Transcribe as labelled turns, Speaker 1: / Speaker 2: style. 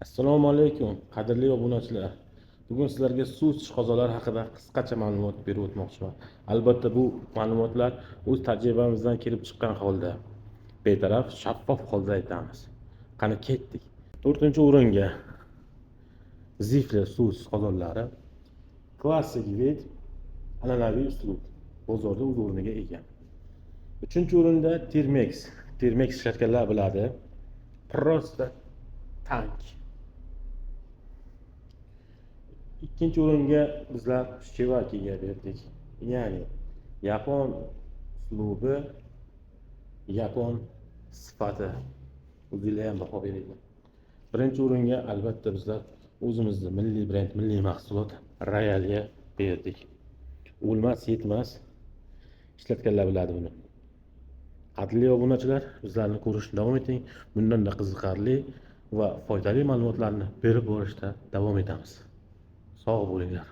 Speaker 1: Assalomu alaykum, qadrli obunachilar. Bugun sizlarga suv isish qozonlari haqida qisqacha ma'lumot berib o'tmoqchiman. Albatta, bu ma'lumotlar o'z tajribamizdan kelib chiqqan holda, betaraf, shaffof holda aytamiz. Qani, ketdik. To'rtinchi o'ringa Zifle suv isish qozonlari. Klassik вид, an'anaviy uslub, bozorda o'z o'rniga ega. Uchinchi o'rinda Termex. Termex ishlatganlar biladi. Просто tank. Ikkinchi o'ringa bizlar Shivakiga berdik. Ya'ni yapon uslubi, yapon sifati. O'zinglar ham baho beringlar. Birinchi o'ringa, albatta, bizlar o'zimizni milliy brend, milliy mahsulot Royalga berdik. O'lmas yetmas, ishlatganlar biladi buni. Qadrli obunachilar, bizlarni ko'rishni davom eting. Bundanda qiziqarli va foydali ma'lumotlarni berib borishda davom etamiz. Sog' bo'linglar.